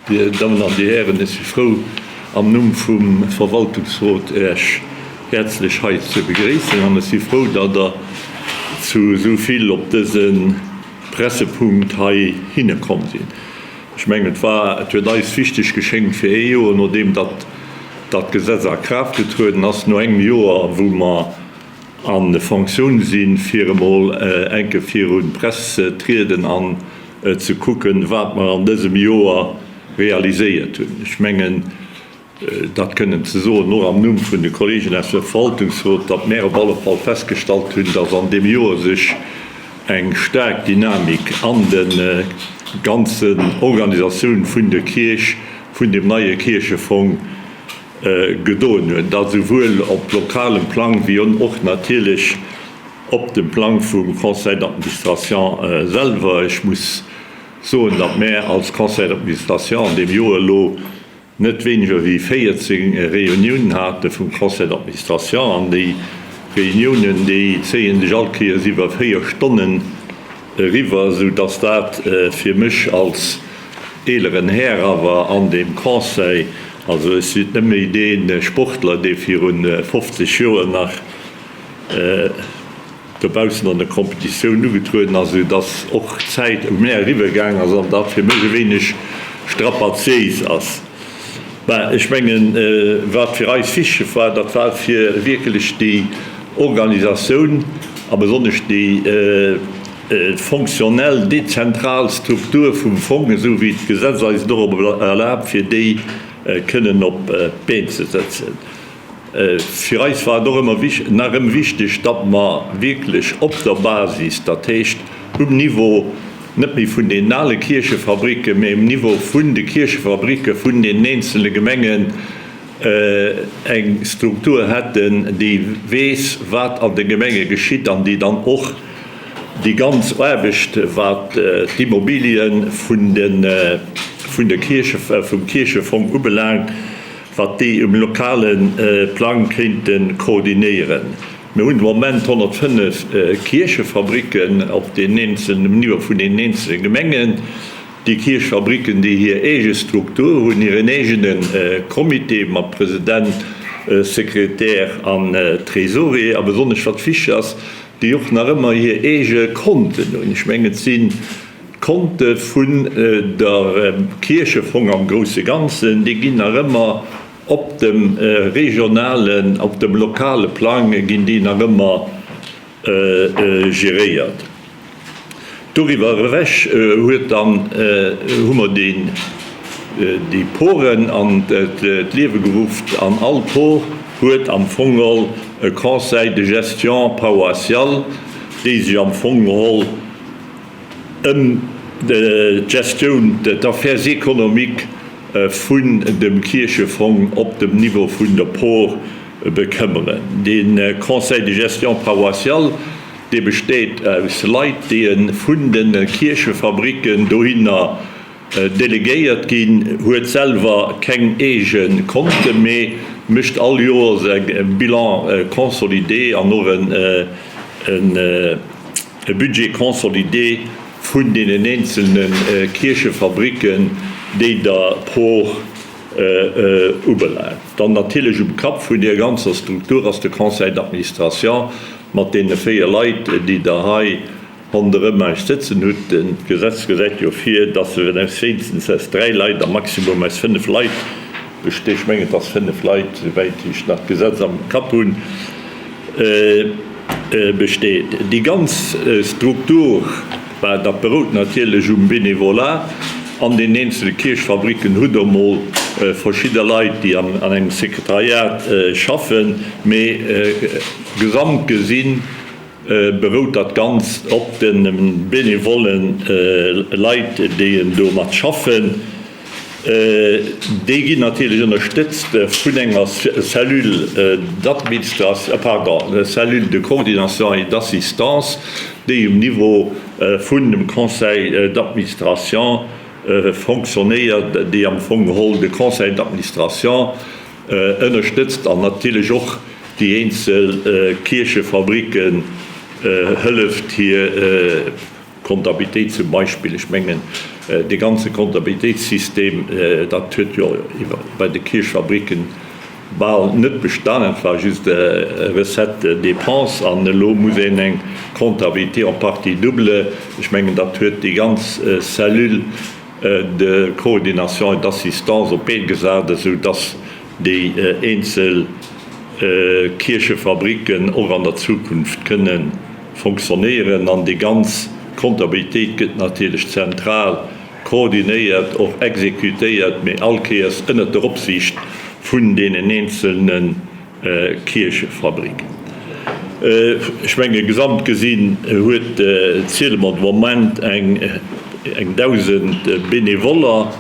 Dir Dammen an Dir Hären, ech si frou, am Numm vum Verwaltungsrot Iech häerzlech hei ze begréissen an ech si frou, datt Der zu esou vill op dëse Pressepunkt hei hinne komm sinn. Ech mengen, et war, et huet eis wichteg geschéngt, fir ee Joer nodeem datt dat Gesetz a Kraaft getrueden ass, no engem Joer, wou mer a Fonctioun sinn, fir emol enke virun d'Press ze trieden an ze kucken, wat mer an dësem Joer realiséiert hunn. Ech mengen, dat kënnen ze soen, och am Numm vun de Kollegen aus dem Verwaltungsrot, datt mär op alle Fall festgestallt hunn, datt an deem Joer sech eng staark Dynamik an de ganzen Organisatioun vun der Kierch, vun dem neie Kierchefong gedoen huet, dat esouwuel op lokalem Plang wéi och natierlech Op dem Plang vum Conseil d'administration selwer, ech muss soen, datt mär als Conseil d'administration an deem Joer elo net wéineger wéi 14 Reuniounen hate vum Conseil d'administration, an déi Reuniounen, déi zéie sech all Kéiers iwwer 4 Stonnen eriwwer, esou datt dat fir mech als eeleren Här awer an deem Conseil, also ech sinn net méi dee Sportler, dee viru 50 Joer nach dobaussen an der Competitioun ugetrueden ass, esou dass och d'Zäit u mär eriwwer gaang ass an dat fir mech e wéineg strapaziéis ass. Mä ech mengen, wat fir eis wichteg war, dat war fir wierklech déi Organisatioun a besonnesch déi fonctionnel dezentral Struktur vum Fong, esou wéi d'Gesetz eis et och erlaabt, fir déi kënnen op d'Been ze setzen. Fir eis war et och ëmmer nach erëm wichteg, datt mer wierklech op der Basis, dat heescht um Niveau net méi vun deenen ale Kierchefabricken, mä um Niveau vun de Kierchefabricke vun deenen eenzele Gemengen eng Struktur hätten, déi weess, wat an de Gemenge geschitt an déi dann och déi ganz Aarbecht, wat d'Immobilie vun de Kierche, vum Kierchefong ubelaangt, wat déi um lokale Plang kéinte koordinéieren. Mir hunn de Moment 105 Kierchefabricken op den eenzelnen, um Niveau vun den eenzele Gemengen. Déi Kierchefabricken, déi hir eege Struktur hunn, hiren eegene Comité mat President, Sekretär an Trésorier a besonnesch wat wichteg ass, déi och nach ëmmer hir eege Konten hunn. Ech mengen, et sinn D'Konte vun der Kierchefong am grousse Ganzen, déi ginn nach ëmmer op dem regionalen, op dem lokale Plang ginn déi nach ëmmer geréiert. Doriwwer ewech huet dann, hu mer déi Poren an d'Liewe geruff an all Por huet am Fong geholl e Conseil de gestion paroissial, déi sech am Fong geholl ëm d'Gestioun, d'Affaires économiques vun dem Kierchefong op dem Niveau vun der Por bekëmmeren. De Conseil de gestion paroissial, dee besteet aus Leit, déi vun de Kierchefabricken dohinner delegéiert ginn, huet selwer keng eege Konte, mee mécht all Joers e Bilan consolidé an och e E Budget consolidé vun deenen eenzelne Kierchefabricken, déi der Por ubelaangt. Dann natierlech um Kapp vun deer ganzer Struktur ass de Conseil d'administration mat deene 4 Leit, déi Der hei ronderëm eis sëtzen hutt. D'Gesetz gesäit jo vir, dass se wéinstens aus 3 Leit a maximum aus 5 Leit besteet. Ech mengen, et ass 5 Leit, souwäit ech nach d'Gesetz am Kapp hunn. Besteet. Déi ganz Struktur, well dat berout natierlech um Bénévolat, an den eenzele Kierchfabricken hutt Der emol verschidde Leit, déi an engem Sekretariat schaffen, mee gesamt gesi berout dat Ganzt op de bénévolle Leit, déi do mat schaffen. Déi ginn natierlech ënnerstëtzt vun enger Cellule d'administration, pardon, Cellule de coordination et d'assistance, déi um Niveau vun dem Conseil d'administration fonctionnéiert, déi am Fong geholl de Conseil d'administration ënnerstëtzt an natierlech och déi eenzel Kierchefabricken hëlleft hir. Comptabilitéit zum Beispill, ech mengen, dee ganze Comptabilitéitssystem, dat huet jo bei de Kierchfabricken bal net bestanen, et war just Recettes, Dépenses, an elo muss een eng Comptabilité en partie double, ech mengen, dat huet déi ganz Cellule de coordination et d'assistance op d'Been gesat, esou dass déi eenzel Kierchefabricken och an der Zukunft kënne fonctionnéieren. An déi ganz Comptabilitéit gëtt natierlech zentral koordinéiert, och exécutéiert, mee all Kéiers ënnert der Opsiicht vun deenen eenzelne Kierchefabricken. Ech menge gesamt gesinn huet ziele mer de Moment eng 1.000 Benevoller.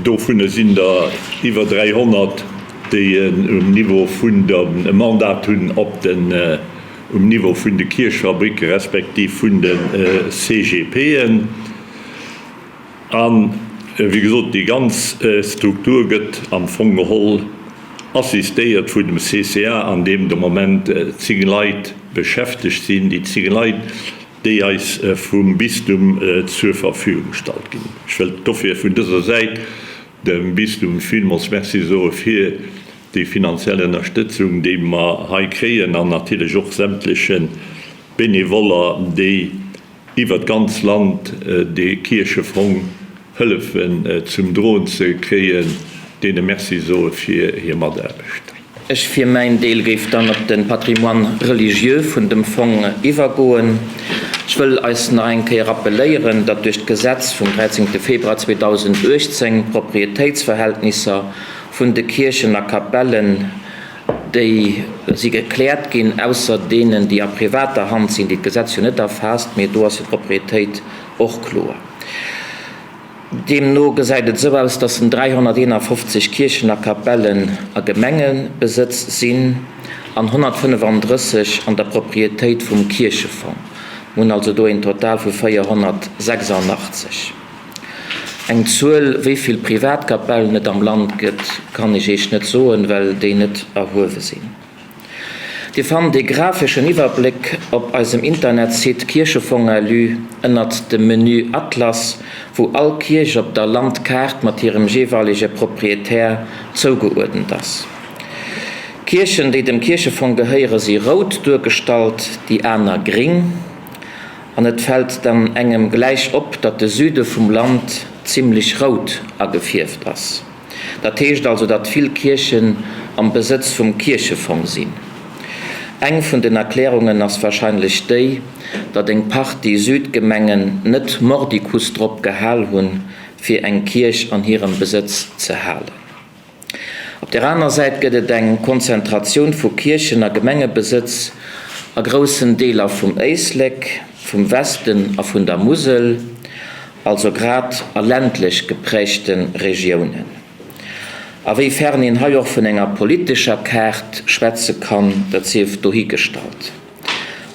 Dovunner sinn der iwwer 300, déi um Niveau vun dem e Mandat hunn op den, um Niveau vun de Kierchfabricke respektiv vun de CGPen. A wéi gesot, déi ganz Struktur gëtt am Fong geholl assistéiert vun dem CCA, an deem de Moment 10 Leit beschäftegt sinn. Déi 10 Leit, déi eis vum Bistum zur Verfügung gestallt ginn. Ech wëllt dofir vun dëser Säit dem Bistum villmools Merci soe fir déi finanziell Ënnerstëtzung, déi mer hei kréien, an natierlech och sämtleche Benevoller, déi iwwer d'ganz Land de Kierchefong hëllefen zum Droen ze kréien, deene Merci soe fir hir Mataarbecht. Ech fir mäin Deel géif dann op de Patrimoine religieux vun dem Fong iwwergoen. Ech wëll eis nach eng Kéier rappeléieren, datt duerch d'Gesetz vum 13. Februar 2018 d'Propriétéitsverhältnisser vun de Kierchen a Kapellen, déi si gekläert ginn, ausser deenen, déi a privater Hand sinn, déi d'Gesetz jo net erfaasst, mee do ass jo d'Propriétéit och kloer. Deemno gesäit et esou aus, datt en 351 Kierchen a Kapellen a Gemengebesëtz sinn an 135 an der Proprietéit vum Kierchefong. Mir hunn also do een Total vu 486. Eng Zuel, wéi vill Privatkapellen et am Land gëtt, kann ech Iech net soen, well déi net erhuewe sinn. Dir fannt ee grafeschen Iwwerbléck op eisem Internetsite Kierchefong-LU ënnert dem Menü Atlas, wou all Kierch op der Landkaart mat hirem jeeweilege Proprietär zougeuerdent ass. Kierchen, déi dem Kierchefong gehéiere si rout duergestallt, déi aner gring. An et fält dann engem gläich op, datt de Süde vum Land zimmlech rout agefierft ass. Dat heescht also, datt vill Kierchen am Besëtz vum Kierchefong sinn. Eng vun den Erklärungen ass warscheinlech déi, datt eng Partie Südgemengen net mordicus drop gehal hunn, fir eng Kierch an hirem Besëtz ze halen. Op der aner Säit gëtt et eng Konzentratioun vu Kierchen a Gemengebesëtz a groussen Deeler vum Éislek, vum Westen a vun der Musel. also grad a ländlech geprägte Regiounen. A wéi fern een hei och vun enger politescher Kaart schwätze kann, dat sief dohigestallt.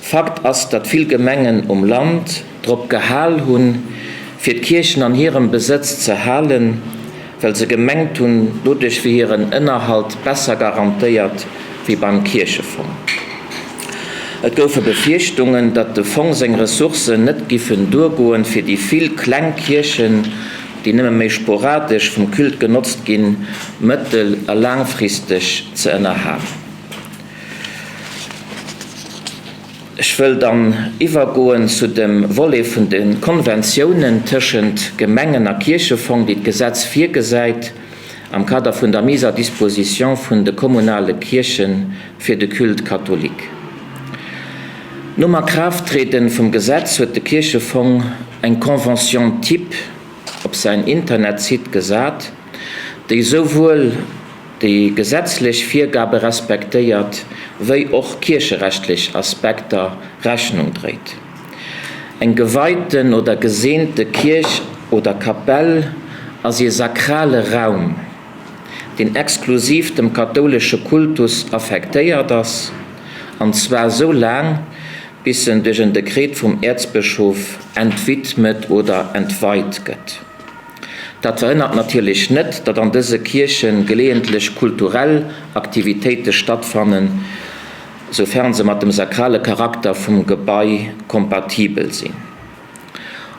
Fakt ass, datt vill Gemengen um Land drop gehal hunn, fir d'Kierchen an hirem Besëtz ze halen, well se gemengt hunn, doduerch wier hiren Ënnerhalt besser garantéiert wéi beim Kierchefong. Et goufe Befierchtungen, datt de Fong seng Ressourcen net giffen duergoen, fir déi vill kleng Kierchen, déi nëmme méi sporadesch vum Culte genotzt ginn, mëttel a laangfristeg ze ënnerhalen. Ech wëll dann iwwergoen zu dem Volet vun de Konventiounen tëschent Gemengen a Kierchefong, déi d'Gesetz virgesäit am Kader vun der Mise à disposition vun de kommunale Kierche fir de Culte catholique. Nom Akraafttrieden vum Gesetz huet de Kierchefong eng Convention type op säin Internetsite gesat, déi souwuel déi gesetzlech Virgabe respektéiert, wéi och kiercherechtlech Aspekter Rechnung dréit. Eng geweiten oder geseente Kierch oder Kapell ass ee sakrale Raum, deen exklusiv dem kathoulesche Kultus affektéiert ass, an zwar sou laang, bis en duerch en Dekret vum Äerzbëschof entwidmet oder entweit gëtt. Dat verhënnert natierlech net, datt an dëse Kierche geleeëntlech kulturell Aktivitéite stattfannen. soufern se mat dem sakrale Charakter vum Gebai kompatibel sinn.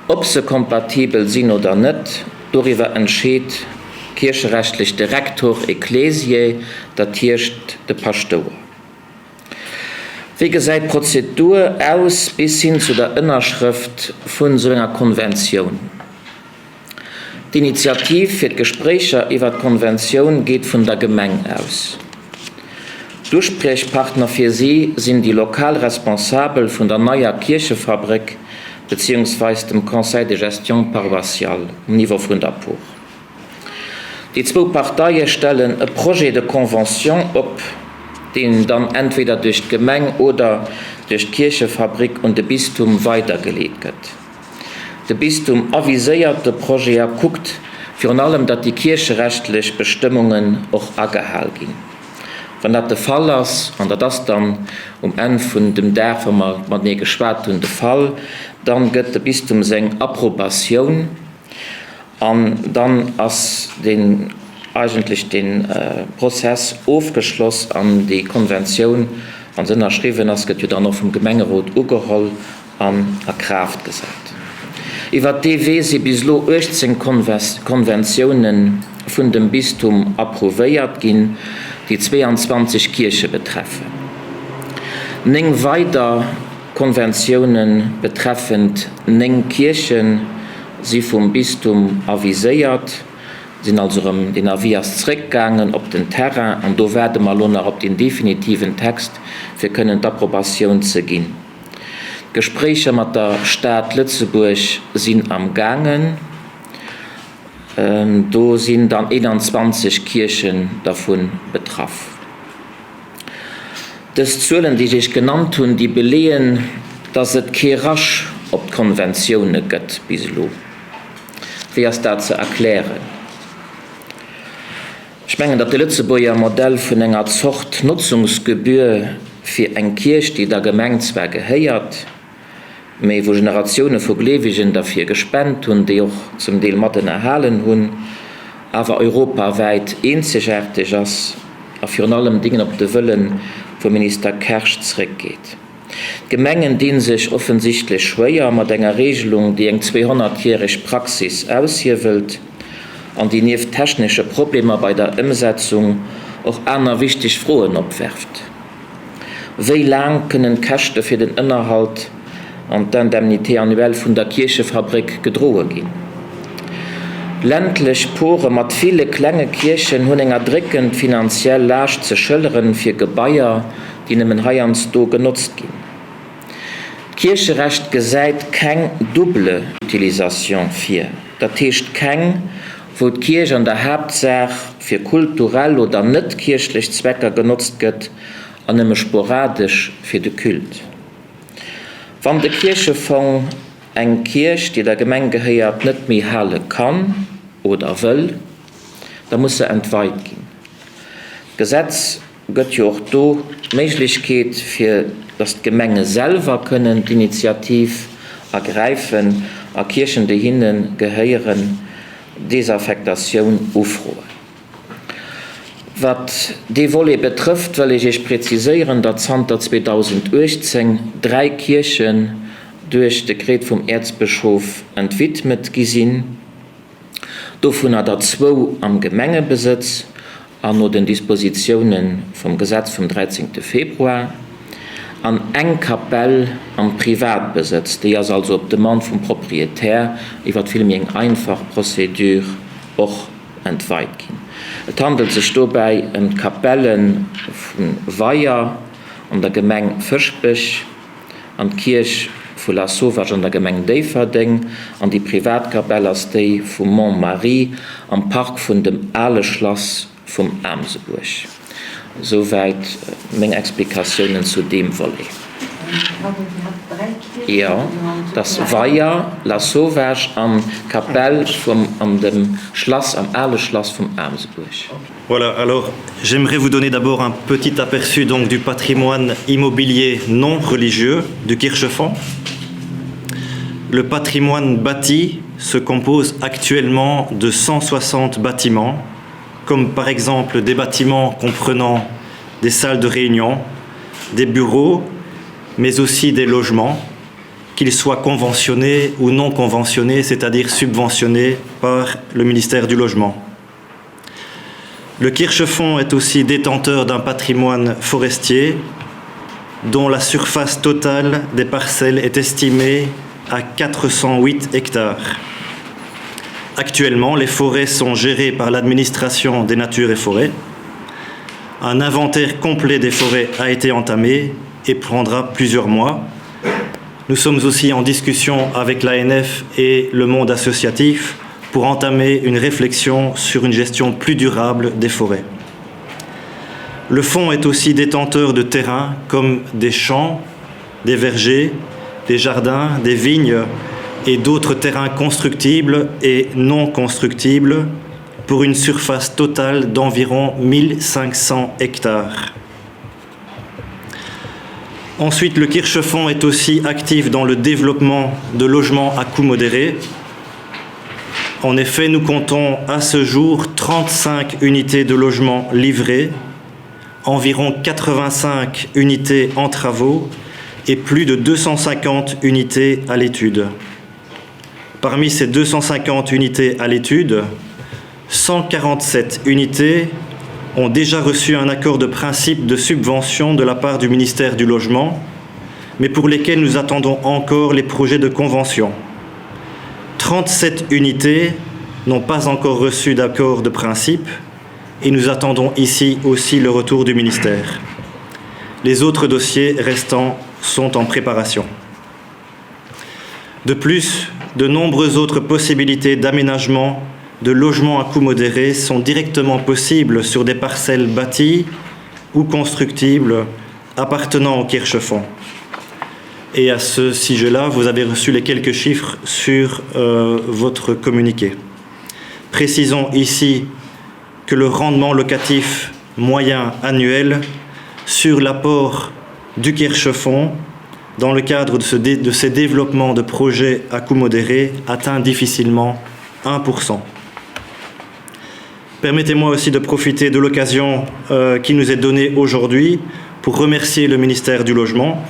Ob se kompatibel sinn oder net, doriwwer entscheet kiercherechtlech de Rector ecclesiae, dat heescht de Paschtouer. Wéi gesäit d'Prozedur aus bis hin zu der Ënnerschrëft vun esou enger Konventioun? D'Initiativ fir d'Gespréicher iwwer d'Konventioun geet vun der Gemeng aus. D'Uspriechpartner fir si sinn déi lokal Responsabel vun der neier Kierchefabréck beziehungsweis dem Conseil de gestion paroissial um Niveau vun der Por. Déi zwou Parteie stellen e Projet de convention op, deen dann entweder duerch d'Gemeng oder duerch d'Kierchefabrik un de Bistum weidergeleet gëtt. De Bistum aviséiert de Projet a kuckt virun allem, datt déi kiercherechtlech Bestëmmungen och agehal ginn. Wann dat de Fall ass, an dat ass dann um Enn vun dem Dag, wa mer matenee geschwat hunn, de Fall, dann gëtt de Bistum seng Approbatioun. An dann ass deen eigentlech dee Prozess ofgeschloss an déi Konventioun, wa se ënnerschriwwen ass, gëtt jo dann och vum Gemengerot ugeholl an a Kraaft gesat. Iwwert dee Wee si bis elo 18 Konventioune vun dem Bistum approuvéiert ginn, déi 22 Kierche betreffen. 9 weider Konventioune betreffend 9 Kierche si vum Bistum aviséiert, sinn also erëm, deen Avis ass zréckgaangen op den Terrain an do waarde mer elo nach op deen definitiven Text, fir kënnen d'Approbatioun ze ginn. D'Gespréicher mat der Stad Lëtzebuerg sinn am gaangen. Do sinn dann 21 Kierchen dervu betraff. Dës Zuelen, déi ech Iech genannt hunn, déi beleeën, dass et kee Rush op d'Konventioune gëtt bis elo. Wéi ass dat ze erklären? Ech mengen, datt de Lëtzebuerger Modell vun enger Zort Notzungsgebühr fir eng Kierch, déi der Gemeng zwar gehéiert, mee wou Generatioune vu Gleewegen derfir gespent hunn, déi och zum Deel mat ënnerhalen hunn, awer europawäit eenzegaarteg ass a virun allem dingen op de Wëlle vum Minister Kersch zréckgeet. D'Gemengen di sech offensichtlech schwéier mat enger Regelung, déi eng 200 järeg Praxis aushiewelt an déi nieft technesche Problemer bei der Ëmsetzung och aner wichteg Froen opwerft. Wéi laang kënnen d'Käschte fir den Ënnerhalt an d'Indemnité annuelle vun der Kierchefabréck gedroe ginn? Ländlech Pore mat ville klenge Kierchen hunn eng erdréckend finanziell Laascht ze schëlleren fir Gebaier, déi nëmmen heiansdo genotzt ginn. D'Kiercherecht gesäit keng double Utilisation vir, dat heescht keng, wou d'Kierch an der Haaptsaach fir kulturell oder net-kierchlech Zwecker genotzt gëtt an nëmme sporadesch fir de Culte. Wann de Kierchefong eng Kierch, déi der Gemeng gehéiert, net méi hale kann oder wëll, da muss se entweit ginn. D'Gesetz gëtt jo och do d'Méiglechkeet, fir datt d'Gemenge selwer kënnen d'Initiativ ergräifen a Kierchen, déi hinne gehéieren, Desaffektatioun ufroen. Wat dee Volet betrëfft, wëll ech Iech präziséieren, datt zanter 2018 dräi Kierchen duerch Dekret vum Äerzbëschof entwidmet gi sinn. Dovunner der zwou am Gemengebesëtz an no den Dispositioune vum Gesetz vum 13 Februar, an eng Kapell am Privatbesëtz, déi ass also op Demande vum Proprietär iwwer vill méi eng einfach Procédure och entweit ginn. Et handelt sech dobäi ëm d'Kapelle vu Weyer an der Gemeng Fëschbech, an d'Kierch vu Lasauvage an der Gemeng Déifferdeng, an déi privat Kapell ass déi vu Mont Marie am Park vun dem ale Schlass vum Aamsebuerg. Souwäit meng Explikatiounen zu deem Volet. Jo, et ass Weyer, Lasauvage an d'Kapell vum an dem Schlass, am ale Schlass vum Aamsebuerg. Voilà, alors j'aimerais vous donner d'abord un petit aperçu donc du patrimoine immobilier non religieux du Kirchefond. Le patrimoine bâti se compose actuellement de 160 bâtiments, comme par exemple des bâtiments comprenant des salles de réunion, des bureaux, mais aussi des logements, qu'ils soient conventionnés ou non conventionnés, c'est-à-dire subventionnés par le ministère du Logement. Le Kirchefond est aussi détenteur d'un patrimoine forestier dont la surface totale des parcelles est estimée à 408 hectares. Actuellement, les forêts sont gérées par l'administration des natures et forêts. Un inventaire complet des forêts a été entamé et prendra plusieurs mois. Nous sommes aussi en discussion avec l'ANF et le monde associatif pour entamer une réflexion sur une gestion plus durable des forêts. Le fonds est aussi détenteur de terrains comme des champs, des vergers, des jardins, des vignes et d'autres terrains constructibles et non constructibles pour une surface totale d'environ 1500 hectares. Ensuite, le Kirchefond est aussi actif dans le développement de logements à coût modéré. En effet, nous comptons à ce jour 35 unités de logements livrées, environ 85 unités en travaux et plus de 250 unités à l'étude. Parmi ces 250 unités à l'étude, 147 unités ont déjà reçu un accord de principe de subvention de la part du ministère du Logement, mais pour lesquels nous attendons encore les projets de convention. 37 unités n'ont pas encore reçu d'accord de principe et nous attendons ici aussi le retour du ministère. Les autres dossiers restants sont en préparation. De plus, de nombreuses autres possibilités d'aménagement de logements à coût modéré sont directement possibles sur des parcelles bâties ou constructibles appartenant au Kirchefond. Et à ce sujet-là, vous avez reçu les quelques chiffres sur euh, votre communiqué. Précisons ici que le rendement locatif moyen annuel sur l'apport du Kirchefond dans le cadre de, ce dé, de ces développements de projets à coût modéré atteint difficilement 1%. Permettez-moi aussi de profiter de l'occasion euh, qui nous est donnée aujourd'hui pour remercier le ministère du Logement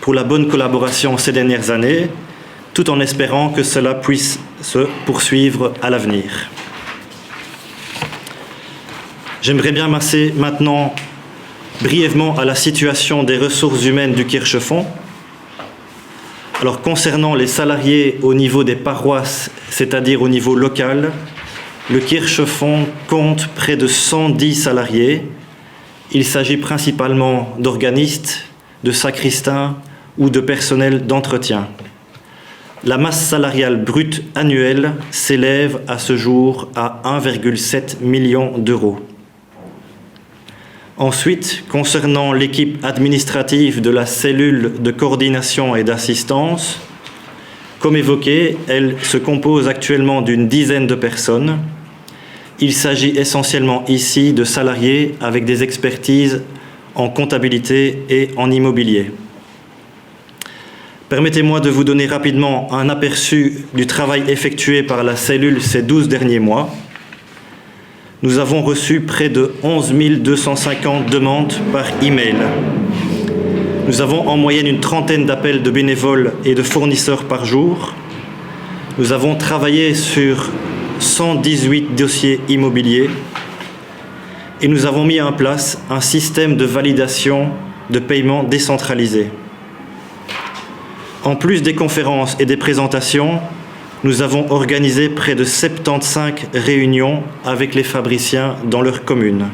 pour la bonne collaboration ces dernières années, tout en espérant que cela puisse se poursuivre à l'avenir. J'aimerais bien masser maintenant brièvement à la situation des ressources humaines du Kirchefond. Alors concernant les salariés au niveau des paroisses, c'est-à-dire au niveau local, le Kirchefond compte près de 110 salariés. Il s'agit principalement d'organistes, de sacristains ou de personnel d'entretien. La masse salariale brute annuelle s'élève à ce jour à 1,7 million d'euros. Ensuite, concernant l'équipe administrative de la cellule de coordination et d'assistance, comme évoqué, elle se compose actuellement d'une dizaine de personnes. Il s'agit essentiellement ici de salariés avec des expertises en comptabilité et en immobilier. Permettez-moi de vous donner rapidement un aperçu du travail effectué par la cellule ces 12 derniers mois. Nous avons reçu près de 11 250 demandes par e-mail. Nous avons en moyenne une trentaine d'appels de bénévoles et de fournisseurs par jour. Nous avons travaillé sur 118 dossiers immobiliers et nous avons mis en place un système de validation de paiement décentralisé. En plus des conférences et des présentations, nous avons organisé près de 75 réunions avec les fabriciens dans leur commune.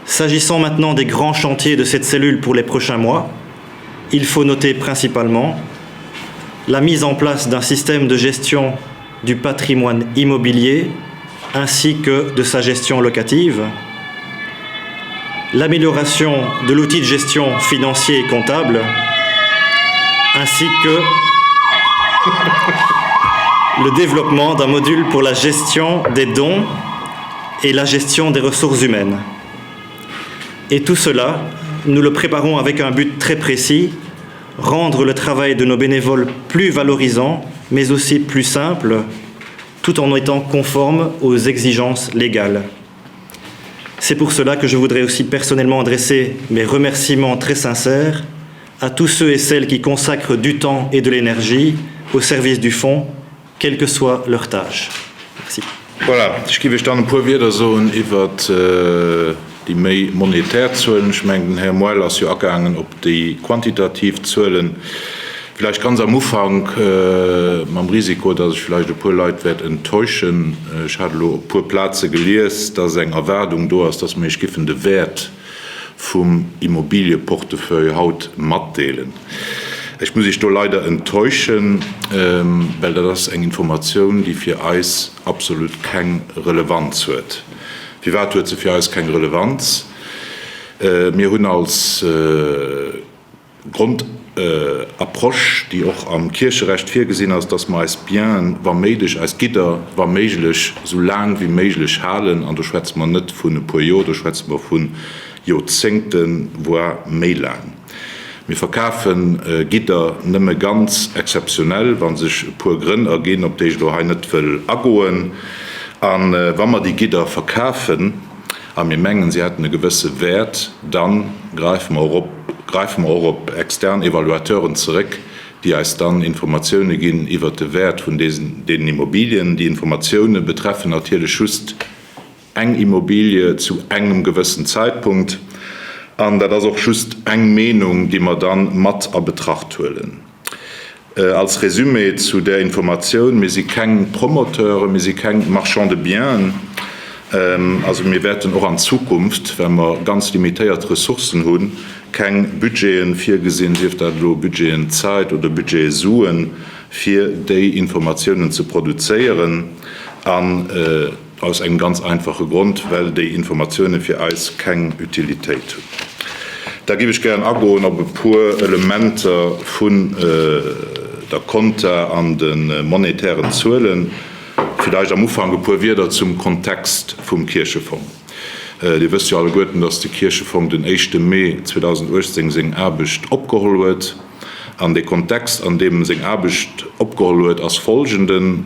S'agissant maintenant des grands chantiers de cette cellule pour les prochains mois, il faut noter principalement la mise en place d'un système de gestion du patrimoine immobilier ainsi que de sa gestion locative, l'amélioration de l'outil de gestion financier et comptable, ainsi que le développement d'un module pour la gestion des dons et la gestion des ressources humaines. Et tout cela, nous le préparons avec un but très précis, rendre le travail de nos bénévoles plus valorisant, mais aussi plus simple, tout en étant conforme aux exigences légales. C'est pour cela que je voudrais aussi personnellement adresser mes remerciements très sincères à tous ceux et celles qui consacrent du temps et de l'énergie au service du fonds, quelle que soit leur tâche. Merci. Voilà, ech géif Iech dann e puer Wierder soen iwwert déi méi monetär Zuelen. Ech mengen, den Här Moel ass jo agaangen op déi quantitativ Zuelen. Vläicht ganz am Ufank, mam Risiko, dass ech vläicht e puer Leit wäert enttäuschen, Ech hat elo op e puer Plaze gelies, dass eng Erwaardung do ass, dass mir Iech giffen de Wäert vum Immobilieportefeuille haut matdeelen. Ech muss Iech do leider enttäuschen, well dat ass eng Informatioun, déi fir eis absolut keng Relevanz huet. Firwat huet se fir eis keng Relevanz? Mir hunn als. Grondapproche, déi och am Kiercherecht virgesinn ass, dass mer eis Bienen, wa méiglech, eis Gidder, wa méiglech, esou laang wéi méiglech halen. An do schwätze mer net vun e puer Joer, do schwätze mer vu Joerzéngten, voire méi laang. Mir verkafe Gidder nëmme ganz exzeptionell, wa sech e puer Grënn erginn, op déi ech elo hei net wëll agoen. A wa mer déi Gidder verkafen, a mir mengen, se hätten e gewësse Wäert, da gräife mer och op, gräife mer och op extern Evaluateuren zeréck, déi eis dann Informatioune ginn iwwert de Wäert vun deenen Immobilien. Déi Informatioune betreffen natierlech just eng Immobilie zu engem gewëssen Zäitpunkt an dat ass och just eng Meenung, déi mer da mat a Betracht huelen. Als Résumé zu där Informatioun, Mir si keng Promoteuren, mir si keng Marchands de biens. Also mir wäerten och an Zukunft, well mer ganz limitéiert Ressourcen hunn, keng Budgete virgesinn, sief dat elo Budgeten Zäit oder Budgete Suen, fir déi Informatiounen ze produzéieren. An Aus engem ganz einfache Grond, well déi Informatioune fir eis keng Utilitéit hunn. Da géif ech gären agoen op e puer Elementer vun der Compta an de monetären Zuelen. Villäicht am Ufank e puer Wierder zum Kontext vum Kierchefong. Dir wësst jo alleguerten, dass de Kierchefong den éischte Mee 2018 seng Aarbecht opgeholl huet. An dee Kontext, an deem en seng Aarbecht opgeholl huet, ass folgenden,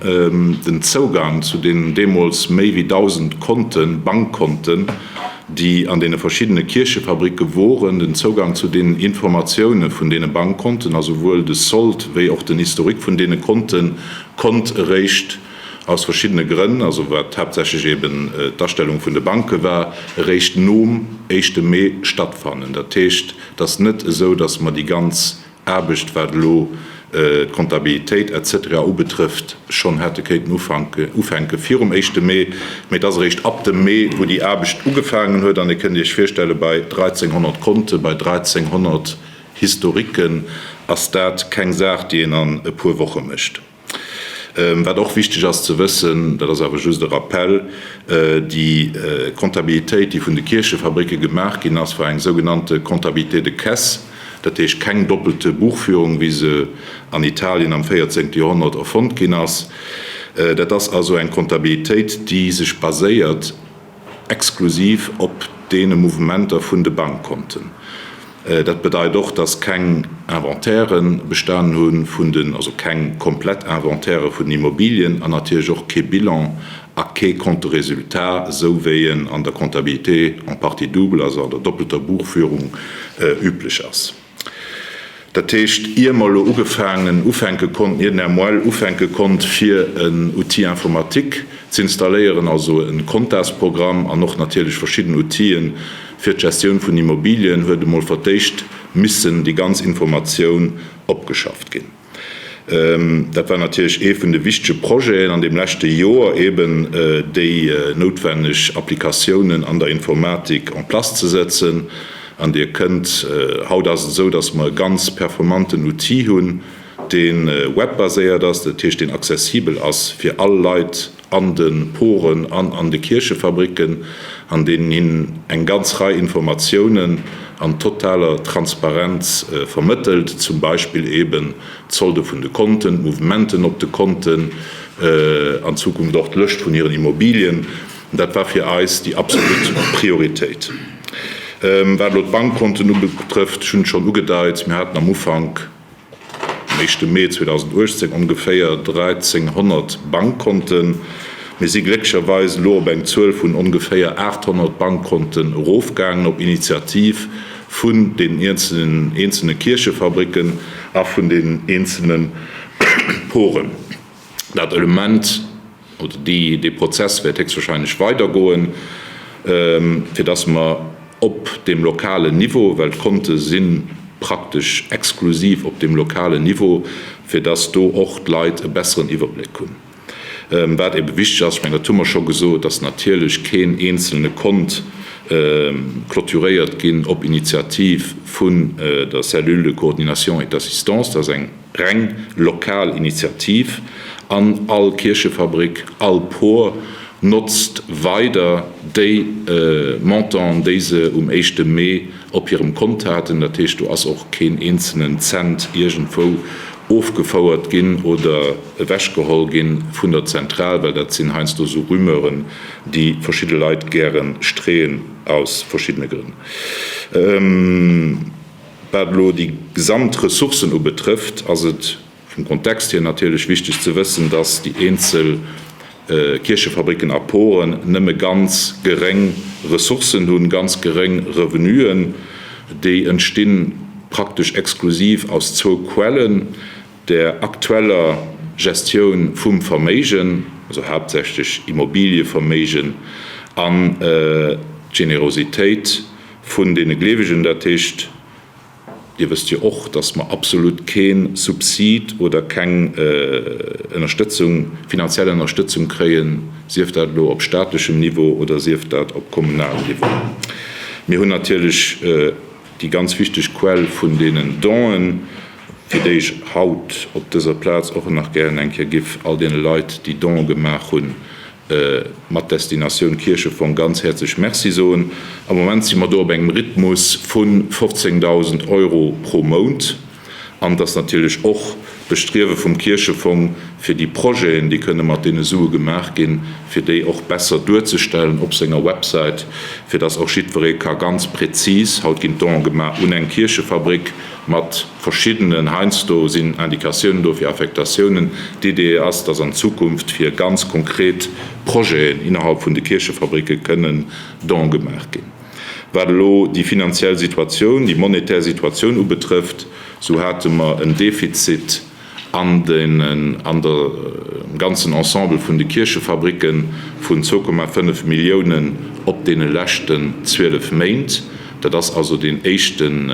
Den Zougang zu deenen deemools méi wéi 1.000 Konten, Bankkonten, déi an deene verschiddene Kierchefabricke woren, den Zougang zu deenen Informatioune vun deene Bankkonten, also wuel de Sold wéi och den Historique vun deene Konten, konnt eréischt aus verschiddene Grënn, also wat haaptsächlech eben d'Astellung vun de Banke war, eréischt nom éischte Mee stattfannen. Dat heescht, Et ass net esou, datt mer déi ganz Aarbecht, wat elo d'Kontabilitéit et cetera ubetrëfft, schonn hätte kéinten ufänke virum éischte Mee, mee et ass eréischt ab dem Mee, wou déi Aarbecht ugefaangen huet. An Dir kënnt Iech virstellen, bei 1.300 Konte, bei 1.300 Historiquen ass dat keng Saach, déi een an e puer Woche mécht. Wat och wichteg ass ze wëssen, dat ass awer just e Rappell, Déi Comptabilitéit, déi vun de Kierchefabricke gemaach ginn ass, war eng sougenannte Comptabilité de caisse, dat heescht keng doppelte Buchführung, wéi se an Italien am véierzéngte Joerhonnert erfonnt ginn ass. Dat ass also eng Comptabilitéit, déi sech baséiert exklusiv op deene Mouvementer vun de Bankkonten. Dat bedeit och, dass keng Inventairen bestanen hu vun den, also keng komplett Inventaire vun den Immobilien an natierlech och kee Bilan a kee Compte de résultat, esou wéi en an der Comptabilité en partie double, also an der doppelter Buchführung, üblech ass. Dat heescht, ier mer elo ugefaangen, ufänke konnten, ier den Här Moel ufänke konnt, fir en Outil informatique z'installéieren, also e Comptasprogramm an och natierlech verschidden Outile fir d'Gestioun vun Immobilien, huet emol fir d'éischt missen déi ganz Informatioun opgeschafft ginn. Dat war natierlech ee vun de wichtege Projeten an deem leschte Joer, eben déi noutwenneg Applikatiounen an der Informatik en place ze setzen. An Dir kënnt, haut ass et esou, dass mer e ganz performanten Outil hunn, dee webbaséiert ass, dat heescht, deen accessibel ass fir all Leit an de Poren an an de Kierchefabricken, an deen hinnen eng ganz Rei Informatiounen an totaler Transparenz vermëttelt, zum Beispill eben d'Solde vun de Konten, d'Mouvementen op de Konten, an Zukunft och d'Lëscht vun hiren Immobilien. Dat war fir eis déi absolut Prioritéit. Wat elo d'Bankkonten ubetrëfft, ech hunn et schonn ugedeit, mir haten am Ufank, am éischte Mee 2018 ongeféier 1.300 Bankkonten. Mir si glécklecherweis elo op eng Zuel vun ongeféier 800 Bankkonten erofgaangen, op Initiativ vun den eenzelne Kierchefabricken a vun den eenzelne Poren. Dat Element oder dee Prozess wäert héchstwahrscheinlech weidergoen, fir dass mer op deem lokalen Niveau, well d'Konte si praktesch exklusiv op deem lokalen Niveau, fir dass do och d'Leit e besseren Iwwerbléck hunn. Wat ebe wichteg ass, ech mengen, dat hu mer scho gesot, dass natierlech keen eenzelne Kont clôturéiert ginn op Initiativ vun der Cellule de coordination et d'assistance. Dat ass eng reng lokal Initiativ an all Kierchefabrik, all Por notzt weider déi Montanten, déi se um éischte Mee op hirem Kont haten. Dat heescht, do ass och keen eenzelnen Cent iergendwou ofgefouert ginn oder ewechgeholl ginn vun der Zentral, well dat sinn heiansdo esou Rumeuren, déi verschidde Leit gäre streeën aus verschiddene Grënn. Wat elo déi gesamt Ressourcen ubetrëfft, ass et vum Kontext hier natierlech wichteg ze wëssen, dass déi eenzel Kierchefabricken a Poren nëmme ganz geréng Ressourcen hunn, ganz geréng Revenuen. Déi entsti praktesch exklusiv aus zwou Quellen, der aktueller Gestioun vum Verméigen, also haaptsächlech Immobilieverméigen, an d'Generositéit vun deene Gleewegen, dat heescht, Dir wësst jo och, dass mer absolut kee Subsid oder keng Ënnerstëtzung, finanziell Ënnerstëtzung kréien, sief dat elo op staatlechem Niveau oder sief dat op kommunalem Niveau. Mir hunn natierlech déi ganz wichteg Quell vun deenen Donen, fir déi ech haut op dëser Plaz och nach gären eng Kéier giff all deene Leit, déi Donë gemaach hunn, mat Destinatioun Kierchefong ganz häerzlech Merci soen. Am Moment si mer do op engem Rhythmus vu 15.000 Euro pro Mount. An et ass natierlech och d'Bestriewe vum Kierchefong, fir déi Projeten, déi kënne mat deene Sue gemaach ginn, fir déi och besser duerzestellen op senger Website, fir dass och jiddweree ka ganz prezis, haut ginn d'Donen gemaach un eng Kierchefabrik mat, Verschiddenen, heiansdo sinn Indikatiounen do fir Affektatiounen. D'Idee ass, dass an Zukunft fir ganz konkret Projeten innerhalb vun de Kierchefabricke kënnen Don gemaach ginn. Wat elo déi finanziell Situatioun, déi monetär Situatioun ubetrëfft, sou hate mer en Defizit an deenen, an der, am ganzen Ensemble vun de Kierchefabricke vun 2,5 Milliounen op deene leschten 12 Méint. Dat ass also deen éischten,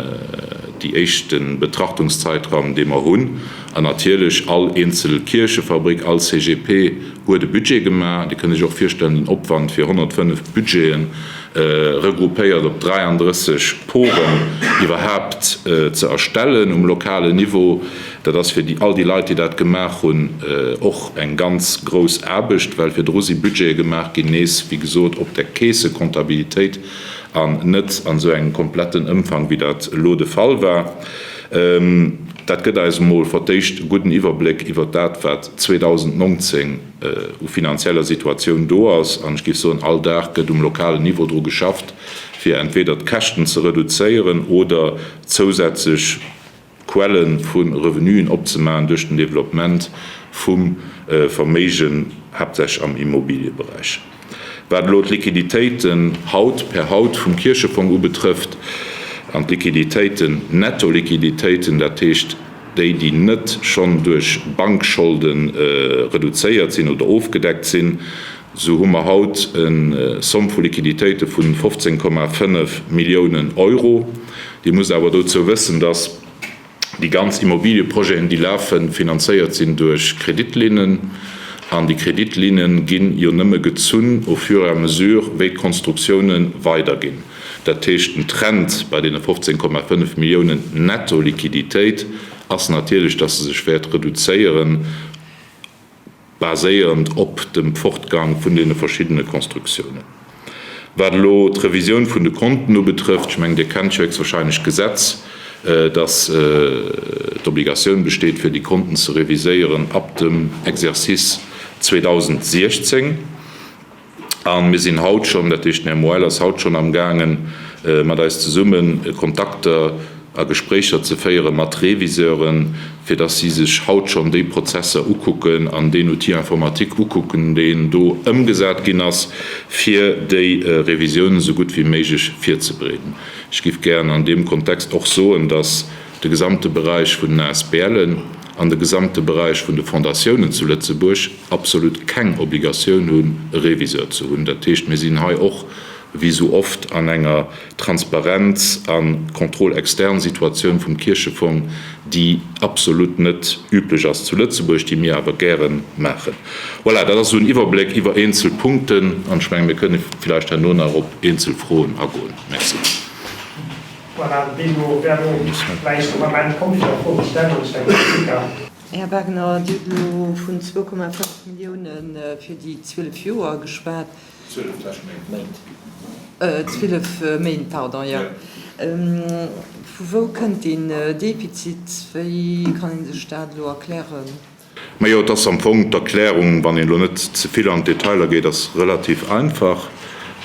déi éischte Betrachtungszeitraum, dee mer hunn. An natierlech, all eenzel Kierchefabrik, all CGP huet e Budget gemaach. Dir kënnt Iech och virstellen, den Opwand fir 105 Budgeten, regroupéiert op 33 Poren, iwwerhaapt ze erstellen um lokalen Niveau, dat ass fir déi, all déi Leit, déi dat gemaach hunn, och eng ganz grouss Aarbecht, well virdru si Budgete gemaach ginn, nees, wéi gesot, op der Keessekontabilitéit, an net an esou engem kompletten Ëmfang, wéi dat elo de Fall war. Dat gëtt eis emol fer d'éischt e gudden Iwwerbléck iwwert dat, wat 2019 u finanzieller Situatioun do ass. An ech géif soen, all Dag gëtt um lokalen Niveau dru geschafft, fir entweder d'Käschten ze reduzéieren oder zousätzlech Quelle vu Revenuen opzemaachen duerch den Développement vum Verméigen, haaptsächlech am Immobilieberäich. Wat elo d'Liquiditéiten haut per haut vum Kierchefong ubetrëfft, an d'Liquiditéiten, d'Nettoliquiditéiten, dat heescht déi, déi net schonn duerch Bankscholde reduzéiert sinn oder ofgedeckt sinn, esou hu mer haut e Somme vu Liquiditéite vu 15,5 Milliounen Euro. Dir musst awer dozou wëssen, dass déi ganz Immobilieprojeten, déi lafen, finanzéiert sinn duerch Kreditlinnen. An déi Kreditlinne ginn jo nëmme gezunn au fur et à mesure, wéi d'Konstruktiounen weiderginn. Dat heescht, den Trend bei deene 15,5 Milliounen Netto-Liquiditéit ass natierlech, dass se sech wäert reduzéieren, baséierend op dem Fortgang vun deene verschiddene Constructiounen. Wat elo d'Revisioun vun de Konten ubetrëfft, ech mengen, Dir kennt jo héchstwahrscheinlech d'Gesetz, dass d'Obligatioun besteet, fir déi Konten ze reviséieren ab dem Exercice 2016. A mir sinn haut schonn, dat heescht den Här Moel ass haut schonn amgaangen, mat eis zesummen Kontakter. a Gespréicher ze féiere mat Reviseuren, fir dass si sech haut schonn déi Prozesser ukucken an deen Outil informatique ukucken, deen do ëmgesat ginn ass, fir déi Revisiounen esou gutt wéi méiglech virzebereeden. Ech géif gären an deem Kontext och soen, dass de gesamte Beräich vun den ASBLen an de gesamte Beräich vun de Fondatiounen zu Lëtzebuerg absolut keng Obligatioun hunn, e Reviseur ze hunn. Dat heescht, mir sinn hei och, wéi esou oft, an enger Transparenz a Contrôle externe Situatioun vum Kierchefong, déi absolut net üblech ass zu Lëtzebuerg, déi mir awer gäre maachen. Voilà, dat ass esou en Iwwerbléck iwwer eenzel Punkten an ech menge mir kënne villäicht herno nach op eenzel Froen agoen. Merci. Voilà, deemno wär elo vläicht den Ament komm, fir der Fro ze stellen, an ech denken, Monica. Här Wagner, Dir hutt elo vun 2,5 Millioune fir déi 12 Joer geschwat. 12 Méint. 12 Méint, pardon, jo. Vu wou kënnt deen Defizit? Wéi kann ee sech dat elo erklären? Majo, et ass am Fong d'Erklärung, wann een elo net ze vill an d'Detailer geet, ass relativ einfach.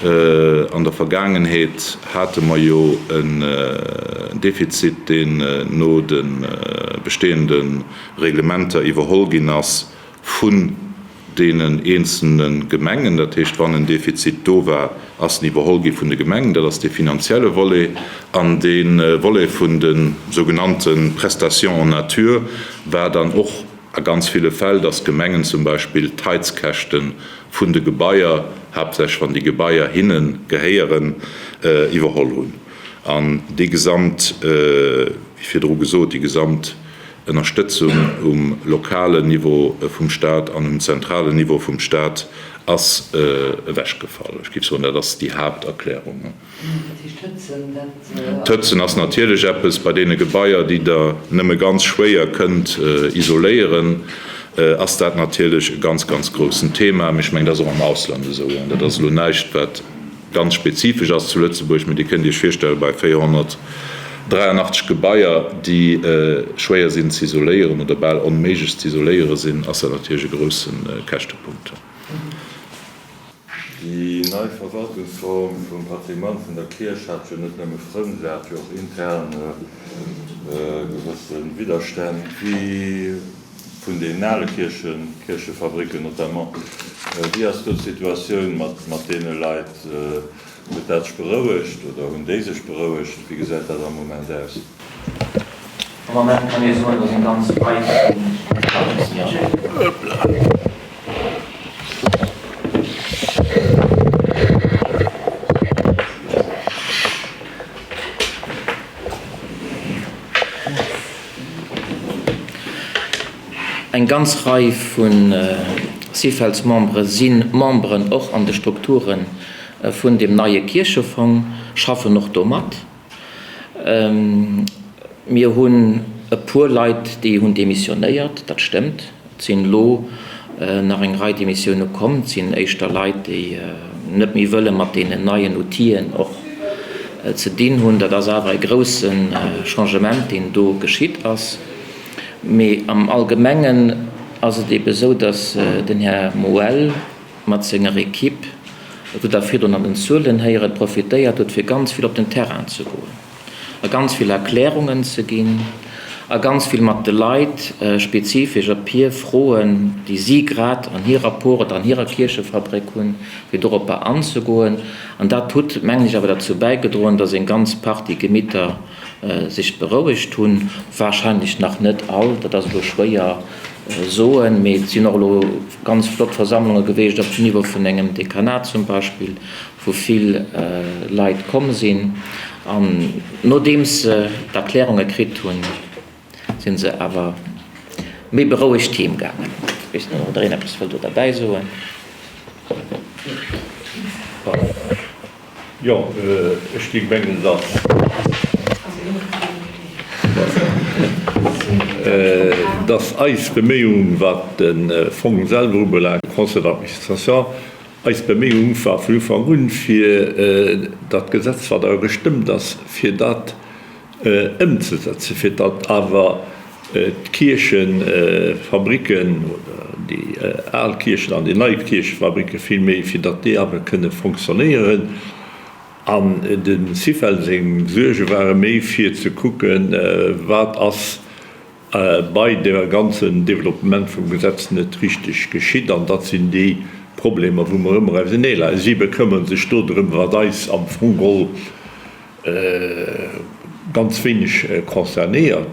An der Vergaangenheet hate mer jo en Defizit, deen no de bestehende Reglementer iwwerholl ginn ass vun deenen eenzelne Gemengen. Dat heescht, wann en Defizit do war, ass en iwwerholl gi vun de Gemengen. Dat ass dee finanzielle Volet. An dee Volet vun de sougenannte Prestations en nature war dann och a ganz ville Fäll, dass d'Gemengen zum Beispill d'Heizkäschte vun de Gebaier, haaptsächlech wann déi Gebaier hinne gehéieren, iwwerholl hunn. An déi gesamt, wéi virdru gesot, déi gesamt Ënnerstëtzung um lokalen Niveau vum Stat an um zentralen Niveau vum Stat ass ewechgefall. Ech géif soen, dat ass déi Haapterklärung. D'Hëtzen ass natierlech eppes, bei deene Gebaier, déi Der nëmme ganz schwéier kënnt isoléieren, ass dat natierlech e ganz, ganz groussen Thema. Mee ech mengen, dat ass och am Ausland esou. An dat ass elo näischt, wat ganz spezifesch ass zu Lëtzebuerg, mee Dir kënnt Iech virstellen, bei 483 Gebaier, déi schwéier sinn ze isoléieren oder bal onméiglech ze isoléiere sinn, ass dat natierlech e grousse Käschtepunkt. Déi nei Verwaltungsform vum Patrimoine vun der Kierch hat jo net nëmme Frënn, se hat jo och intern gewësse Widderstänn. Wéi vun deenen ale Kierchen, Kierchefabricken notamment. Wéi ass do d'Situatioun mat deene Leit? Huet dat sech berouegt oder hunn déi sech berouegt? Wéi gesäit dat am Moment aus? Am Moment kann ee soen, datt eng ganz Rei vu. Eng ganz Rei vu Syfels-Membere si Memberen och an de Strukture vun deem neie Kierchefong, schaffen och do mat. Mir hunn e puer Leit, déi hunn demissionéiert, dat stëmmt. Et sinn elo nach eng Rei Demissioune komm. Et sinn éischter Leit, déi net méi wëlle mat deenen neien Outiller och ze dinn hunn. Dat ass awer e grousse Changement, deen do geschitt ass. Mee am Allgemengen ass et eebe sou, datt den Här Moel mat senger Equipe, dat hutt Der virdrun an den Zuelen héieren, profitéiert huet, fir ganz vill op den Terrain ze goen a ganz vill Erklärungen ze ginn a ganz vill mat de Leit spezifesch op hir Froen, déi si grad an hirer Por oder an hirer Kierchefabréck hunn, fir doropper anzegoen. An dat hutt, mengen ech, awer derzou bäigedroen, datt eng ganz Partie Gemitter sech berouegt hunn. Wahrscheinlech nach net all, dat ass elo schwéier soen, mee et sinn och elo ganz flott Versammlunge geweecht op Niveau vun engem Dekanat zum Beispill, wou vill Leit komm sinn an nodeems se d'Erklärunge kritt hunn, si se awer méi berouegt heem gaangen. Ech weess net, ob der een eppes wëll do derbäi soen. Jo, ech géing mengen, dass dass eis Beméiung, wat de Fong selwer ubelaangt, de Conseil d'administration, Eis Beméiung war vun Ufank un, fir dat Gesetz, wat awer gestëmmt ass, fir dat ëmzesetzen, fir datt awer d'Kierchefabricken oder déi al Kierchen an déi nei Kierchefabricke villméi, fir datt déi awer kënne fonctionnéieren. An dem Syfel seng Suerge ware méi fir ze kucken, wat ass bei der ganzen Développement vum Gesetz net richteg geschitt. An dat sinn déi Problemer, wou mer ëmmer auseneeleien. Si bekëmmere sech do drëm, wat eis am Fong geholl ganz wéineg concernéiert.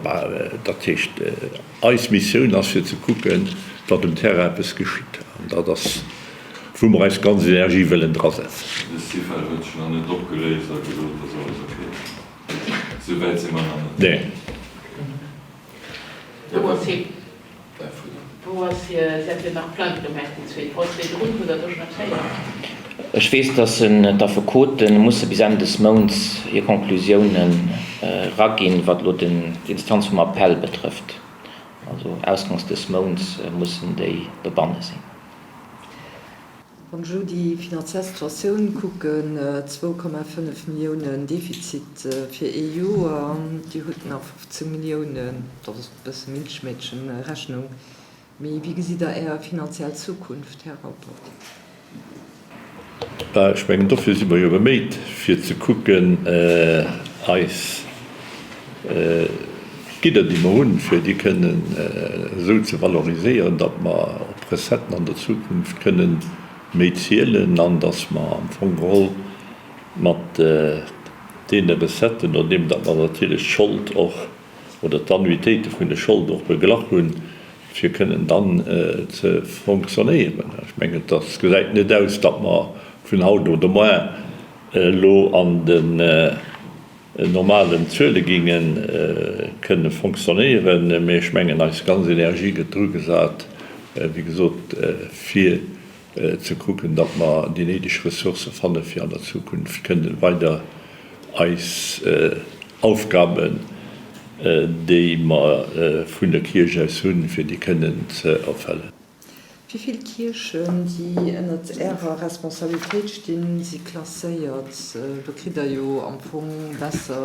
Dat heescht, eis Missioun ass fir ze kucken, datt um Terrain eppes geschitt. An dat ass, wou mer eis ganz Energie wëllen drasetzen. De Syfel huet sech nach net opgeléist a gesot, et ass alles ok. Esou wäit si mer nach net. Nee. Wou ass hie? Wou ass hie? Si hat jo nach Plainte gemaach, déi zweet. Wou ass déi drun? Hutt Der do schonn eppes héieren? Ech weess, dass d'Affekote musse bis Enn des Mounts hir Conclusiounen eraginn, wat elo d'Instanz vum Appell betrëfft. Also ausgangs des Mounts mussen déi dobanne sinn. Wann ech elo déi finanziell Situatioun kucken, 2,5 Milliounen Defizit fir ee Joer, Dir hutt nach 15 Milliounen, dat ass e bësse Milchmädchenrechnung, mee wéi gesitt Der Är finanziell Zukunft, Här Ruppert? Ech mengen, dofir si mer jo beméit, fir ze kucken, eis Gidder, déi mer hunn, fir déi kënnen esou ze valoriséieren, datt mer op Recetten an der Zukunft kënnen méi zielen an datt mer am Fong geholl mat deene Recetten, nodeem datt mer natierlech d'Schold och oder d'Annuitéite vun der Schold och beglach hunn, fir kënnen dann ze fonctionnéieren. Ech mengen, et gesäit net aus, datt mer vun haut op de moar elo an den normalen Zuele géinge kënne fonctionnéieren, mee ech mengen, eis ganz Energie gëtt drugesat, wéi gesot, fir ze kucken, datt mer déi néideg Ressourcë fanne fir an der Zukunft kënne weider eis Aufgaben, déi mer vun der Kierch aus hunn, fir déi kënnen ze erfëllen. Wéi vill Kierchen, déi ënnert Ärer Responsabilitéit stinn, si klasséiert? Do kritt Der jo am Fong besser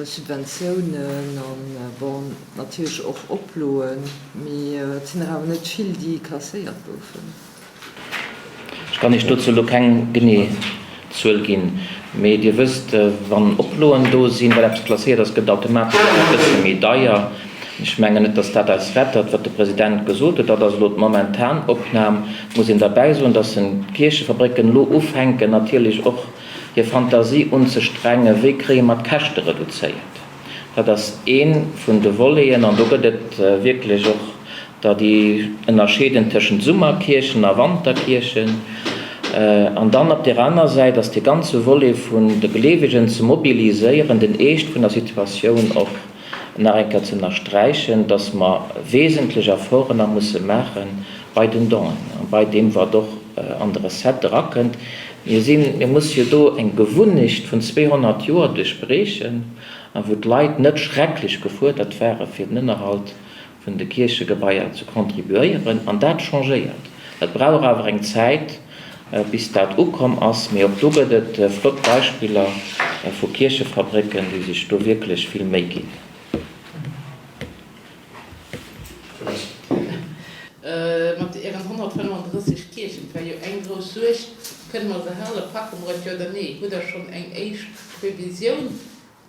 Subventiounen an, bon, natierlech och Oploen, mee et sinn der awer net vill, déi klasséiert goufen. Ech kann Iech dozou elo keng genee Zuel ginn, mee Dir wësst, wann Oploen do sinn, well eppes klasséiert ass, gëtt et automatesch och e bësse méi deier. Ech mengen net, datt dat eis rettert, wat de President gesot huet. Dat ass elo d'momentan Opnam. Et muss een derbäi soen, datt d'Kierchefabrécken elo ufänken natierlech och hir Fantasie unzestrengen, wéi kréie mer d'Käschte reduzéiert. Dat ass ee vun de Voleten an do gëtt et wierklech och der, déi ënnerscheeden tëschent Summerkierchen a Wanterkierchen. An dann op där aner Säit ass dee ganze Volet vun de Gleewegen ze mobiliséieren, den Eescht vun der Situatioun och nach eng Kéier ze ënnersträichen, dass mer wesentlech Efforten nach musse maache bei den Donen a bei deem, wat och an de Recettë erakënnt. Mir sinn, mir musse jo do eng Gewunnecht vun 200 Joer duerchbriechen, a wou d'Leit net schrecklech gefuerdert ware fir den Ënnerhalt vun de Kierchegebaier ze contribuéieren. An dat changéiert. Dat brauch awer eng Zäit, bis dat ukomm ass. Mee och do gëtt et flott Beispiller vu Kierchefabrécken, déi sech do wierklech vill Méi ginn. Mat Ären 135 Kierchen, et war jo eng grouss Suerg, kënne mer se halen, packe mer et, jo oder nee? Hutt Der schonn eng éischt Previsioun,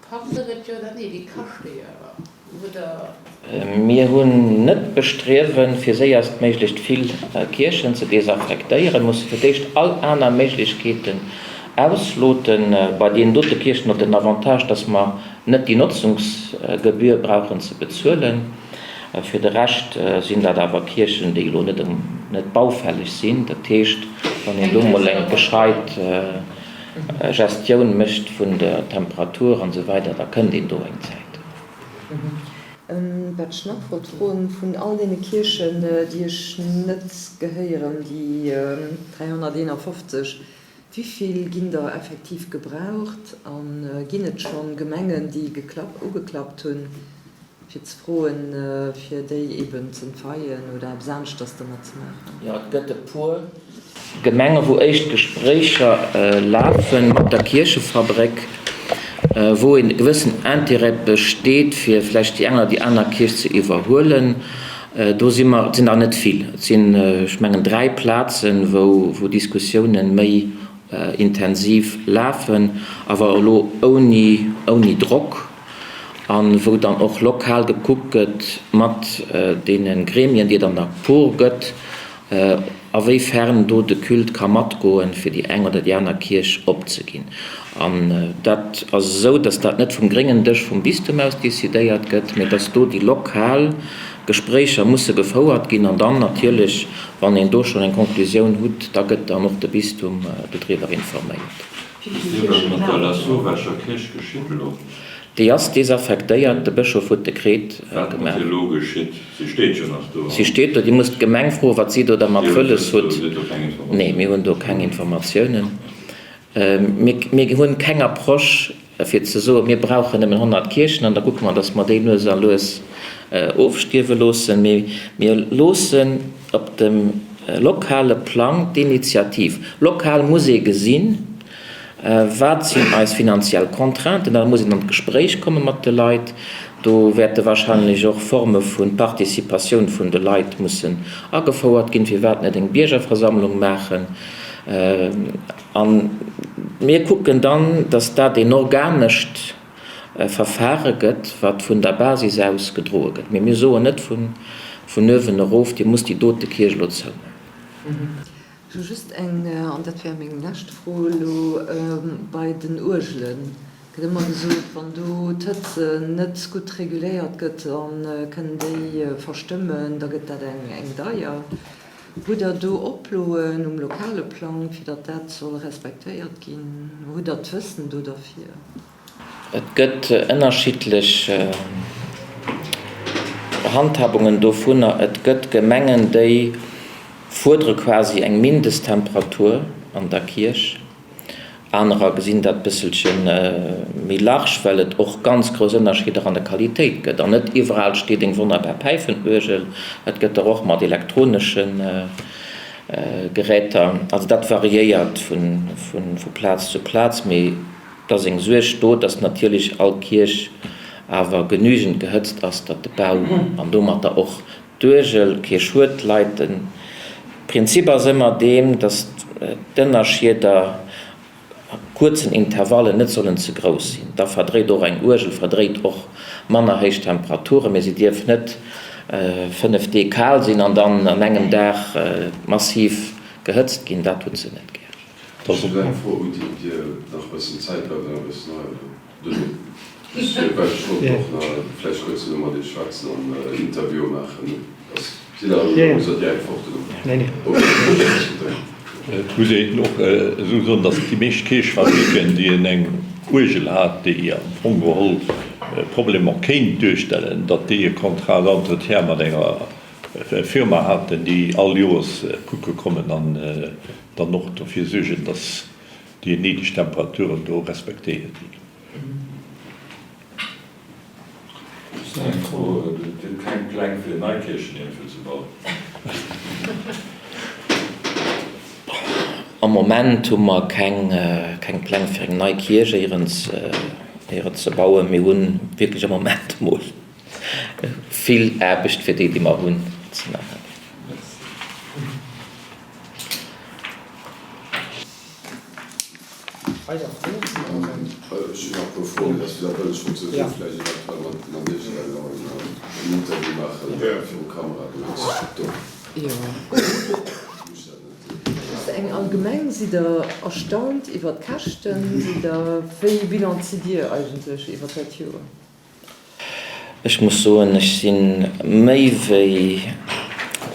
packt Der et, jo oder nee? Déi kaschte jo awer. Hutt Der. Mir hunn net d'Bestriewen, fir séierstméiglecht vill Kierchen ze desaffektéieren. Mir musse fir d'éischt all aner Méiglechkeeten ausloten. Bei deenen dote Kierchen huet den Avantage, dass mer net déi Notzungsgebühr brauchen ze bezuelen. Fir de Rescht sinn dat awer Kierchen, déi elo net net baufälleg sinn. Dat heescht, wann een do mol eng gescheit Gestioun mécht vun der Temperatur an esou weider, da kënnt een do eng Zäit. Wat ech nach wollt froen, vun all deene Kierchen, déi Iech net gehéieren, déi 351, Wivill ginn der effektiv gebraucht a ginn et schonn Gemengen, déi ugeklappt hunn, fir ze froen, fir déi eben z'entweien oder eppes aneschters dermat ze maachen? Jo, et gëtt e puer Gemenge wou éischt Gespréicher lafe mat der Kierchefabréck, wou e gewëssen Intérêt besteet, fir vläicht déi eng oder déi aner Kierch ze iwwerhuelen. Do si mer, et sinn der net vill, et sinn, ech mengen, 3 Plazen, wou Diskussiounen méi. intensiv lafen, awer elo ouni, ouni Drock, a wou dann och lokal gekuckt gëtt mat deene Gremien, déi et an der Por gëtt, a wéi fern do de Culte ka matgoen, fir déi eng oder déi aner Kierch opzeginn. An dat ass esou, datt dat net vum gréngen Dësch vum Bistum aus decidéiert gëtt, mee datt do déi lokal Gespréicher musse gefouert ginn. An dann natierlech, wann een do schonn eng Konklusioun hutt, da gëtt dann och de Bistum dodriwwer informéiert. Wéi wat mat der Lasauvescher Kierch geschitt elo? Déi ass desaffektéiert, de Bëschof huet Dekret Wat mat gemaach. hir elo geschitt? Si steet jo nach do. Si steet do. Dir musst d'Gemeng froen, wat si do dermat Dir hutt wëlles do hutt. hutt do keng Informatiounen? Nee, mir hunn do keng Informatiounen. Mir, mir hunn keng Approche, fir ze soen, mir brauchen nëmmen 100 Kierchen an da kucke mer, datt mer déi lues a lues ofstierwe loossen. Mee mir loossen op dem lokale Plang d'Initiativ. Lokal muss ee gesinn, Wat sinn eis finanziell Contrainten? Da muss een an d'Gespréich komme mat de Leit. Do wäerte wahrscheinlech och Forme vu Participatioun vun de Leit mussen agefouert ginn. Firwat net eng Biergerversammlung maachen? A mir kucken dann, datt dat een organescht Verfahre gëtt, wat vun der Basis aus gedroe gëtt. Mee mir soen net vun uewen erof, Dir musst déi dote Kierch elo zoumaachen. Ech hu just eng, an dat wär meng lescht Fro elo, Bei den Uergele gëtt ëmmer gesot, wann do d'Hëtze net gutt reguléiert gëtt, da kënnen déi verstëmmen, da gëtt dat eng deier. Hutt Der do Oploen um lokale Plang, fir datt dat soll respektéiert ginn? Hutt Der d'Wëssen do derfir? Et gëtt ënnerschiddlech Handhabungen dovunner. Et gëtt Gemengen, déi fuerdere quasi eng Mindesttemperatur an der Kierch. Anerer gesinn dat bësselche méi large, well et och ganz grouss Ënnerscheeder an der Qualitéit gëtt. An net iwwerall steet eng wonnerbar Päifenuergel. Et gëtt der och mat elektronesche Geräter. Also dat variéiert vu Plaz zu Plaz. Mee Et ass eng Suerg do, datt natierlech all Kierch awer genügend gehëtzt ass, datt de Bau an domatter och d'Uergel kee Schued leit. De Prinzip ass ëmmer deem, datt d'Ënnerschieder a kuerzen Intervallen net sollen ze grouss sinn. Da verdréit och eng Uergel verdréit och manner héich Temperaturen, mee se dierf net 5 Deeg kal sinn an dann an engem Dag massiv gehëtzt ginn. Dat huet se net gär. Ech hunn eng Fro, Hutt Dir nach e bëssen Zäit? Bleift Der nach e bëssen hei oder duerno? Just fir, well ech wollt och nach vläicht kuerz duerno mat Iech schwätzen an en Interview maachen. Sidd Der oder musst Der direkt fort duerno? Ok, da diskutéieren. Et muss een och esou soen, datt déi meescht Kierchfabriken, déi en eng Uergel hat, déi am Fong geholl Problemer kéint duerstellen, datt déi e Contrat d'entretien mat enger Firma haten, déi all Joers kucke kommen an dann och dofir suergen, dass déi néideg Temperaturen do respektéiert ginn. Just nach eng Fro, Dir hutt keng Pläng fir nei Kierchen iergendwou ze bauen? Am Moment hu mer keng Pläng fir eng nei Kierch éierens ze bauen. Mir hu wierklech am Moment emol vill Aarbecht fir déi, déi mer hunn, ze maachen. Ech hunn nach e puer Froen, mee dat ass wieder wëll ech wollt souwisou vläicht eventuell mat Nadège nach en Interview maachen viru Kamera, do muss dat net. Just eng allgemeng, Sidd Der erstaunt iwwer d'Käschten? Sidd Der, wéi e Bilan zitt Dir eigentlech iwwer dat Joer? Ech muss soen, ech si méi wéi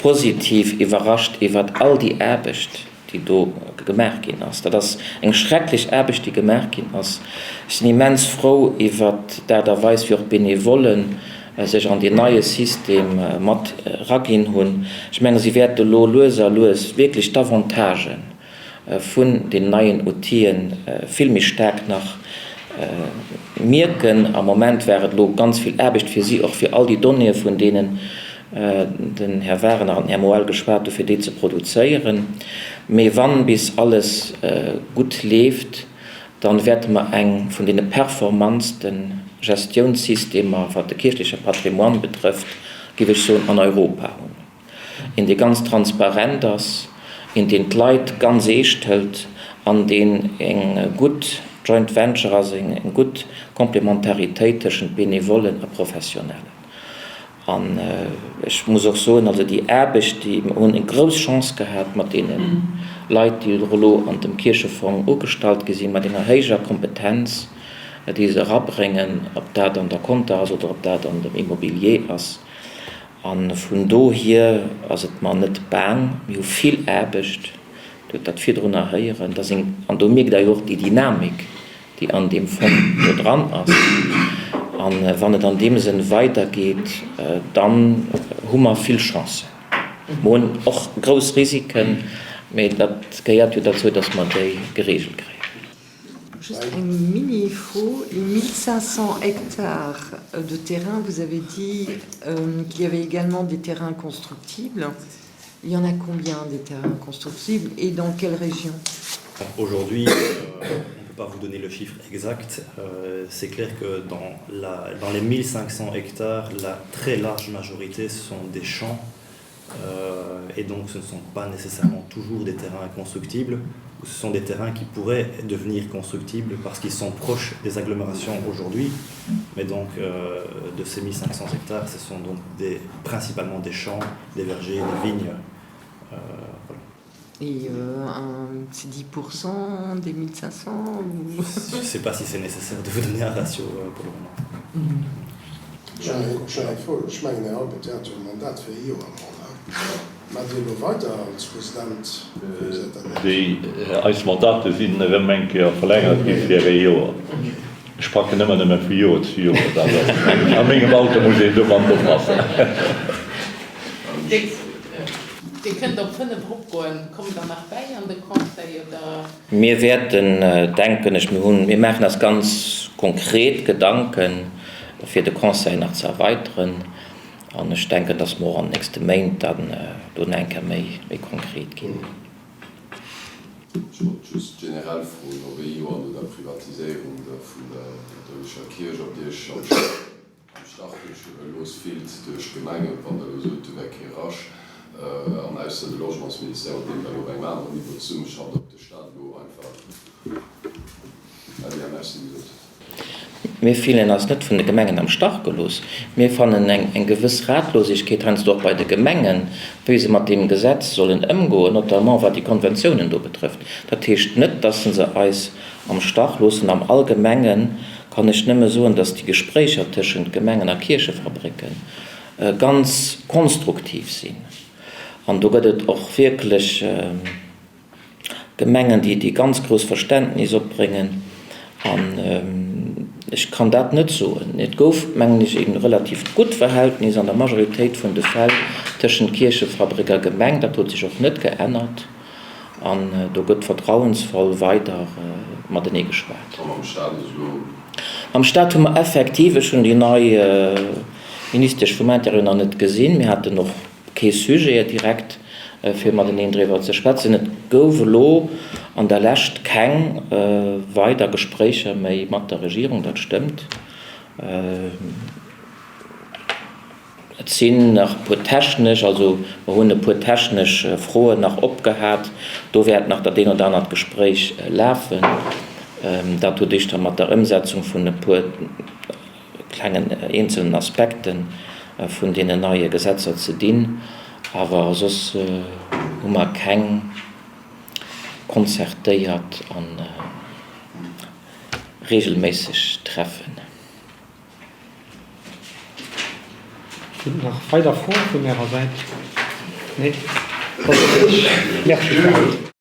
positiv iwwerrascht iwwert all déi Aarbecht, déi do gemaach ginn ass. Dat ass eng schrecklech Aarbecht, déi gemaach ginn ass. Ech sinn immens frou iwwert d'Aart a Weis, wéi och d'Benevollen sech an deen neie System mat eraginn hunn. Ech menge si wäerte lo lues a lues wierklech d'Avantagen vun den neien Outile vill méi staark nach mierken. Am Moment war et elo ganz vill Aarbecht fir si, och fir all déi Donnéeë vun deenen den Här Wagener an den Här Moel geschwat hu fir déi ze produzéieren. Mee wann bis alles gutt leeft, dann wäerte mer eng vun deene performantste Gestiounssystemer, wat de kierchleche Patrimoine betrëfft, géif ech soen, an Europa hunn. Een dee ganz transparent ass, een deen d'Leit ganz eescht hëlt. an deen eng gutt Joint Venture ass, eng gutt Komplementaritéit tëschent Benevollen a Professionellen. An ech muss och soen, also déi Aarbecht, déi, mer hunn eng grouss Chance gehat mat deene Leit, déi elo an dem Kierchefong ugestallt gi sinn, mat enger héijer Kompetenz, déi se erabréngen, ob dat an der Compta ass oder ob dat an dem Immobilier ass. A vun dohier ass et mer net baang. Mir hu vill Aarbecht, Dir hutt dat virdrunner héieren, dass een, an do mierkt Der jo och déi Dynamik, déi an deem Fong do dran ass. A wann et an deem Sënn weidergeet, dann hu mer vill Chancen. Mer hunn och grouss Risiken, mä dat gehéiert jo derzou, dass mer déi geregelt kréien. Juste eng Mini-Fro, Les 1500 hectares de terrain, vous avez dit qu'il y avait également des terrains constructibles. Il y en a combien des terrains constructibles et dans quelle région? Aujourd'hui, on ne peut pas vous donner le chiffre exact. C'est clair que dans la, dans les 1500 hectares, la très large majorité sont des champs et donc ce ne sont pas nécessairement toujours des terrains constructibles ou ce sont des terrains qui pourraient devenir constructibles parce qu'ils sont proches des agglomérations aujourd'hui mais donc euh, de ces 1500 hectares ce sont donc des, principalement des champs des vergers des vignes euh, voilà. Et euh, c'est 10% des 1500 ou... Je ne sais pas si c'est nécessaire de vous donner un ratio euh, pour le moment. Mm -hmm. Ech mengen, Här Albert, Dir hat jo e Mandat fir ee Joer emol, ne? Maacht Dir elo weider als President? Wéi gesäit dat aus? Déi, eis Mandate sinn erëm eng Kéier verlängert gi fir ee Joer. Ech packen ëmmer nëmme vu Joer zu Joer. Dat ass, a mengem Alter muss een domat oppassen. Dir kënnt op 5 eropgoen. Kommt Der nach bäi an de Conseil, oder? Mir wäerten, denken ech, mir hunn, mir maachen eis ganz konkret Gedanken, fir de Conseil nach ze erweiteren. An ech denken, dass mer och an den nächste Méint dann do nach eng Kéier méi, méi konkret ginn. Ech wollt just generell froen, ob ee Joer no der Privatiséierung vun der kathoulescher Kierch, ob Dir Iech am Stach gelooss fillt duerch d'Gemengen, wann Der elo sot, do wär kee Rush, an ausser de Logementsministère, mat deem Der elo op engem aneren Niveau zesummeschafft, ob de Stat elo einfach Äddi a Merci gesot huet. Mir fillen eis net vun de Gemengen am Stach gelooss. Mir fannen eng gewëss Ratlosegkeet heiansdo och bei de Gemengen, wéi se mat deem Gesetz sollen ëmgoen, notamment wat déi Konventiounen do betrëfft. Dat heescht net, dass se eis am Stach loossen. Am Allgemenge kann ech nëmme soen, dass déi Gespréicher tëschent Gemengen a Kierchefabrécke ganz konstruktiv sinn. An do gëtt et och wierklech Gemengen, déi déi ganz grouss Verständnis opbréngen. An ech kann dat net soen. Et gouf, mengen ech, e relativt gutt Verhältnis an der Majoritéit vun de Fäll tëschent Kierchefabrik a Gemeng. Dat huet sech och net geännert. An do gëtt vertrauensvoll weider matenee geschwat. A mam Stat ass elo? Mam Stat hu mer effektiv, ech hunn déi nei Ministesch vum Intérieur nach net gesinn, mir haten och kee Sujet direkt fir mateneen driwwer ze schwätzen. Et gouf elo an der Lescht keng weider Gespréicher méi mat der Regierung, dat stëmmt. Et sinn nach e puer technesch, also mer hunn e puer technesch Froen nach opgehat. Do wäert nach dat een oder anert Gespréich lafen. Dat huet éischter mat der Ëmsetzung vun e puer klengen eenzelnen Aspekten vun deenen neie Gesetzer ze dinn, awer soss hu mer keng konzertéiert a regelméisseg Treffen. Sinn et nach weider Froen vun Ärer Säit? Nee? Da soen ech Merci fir haut.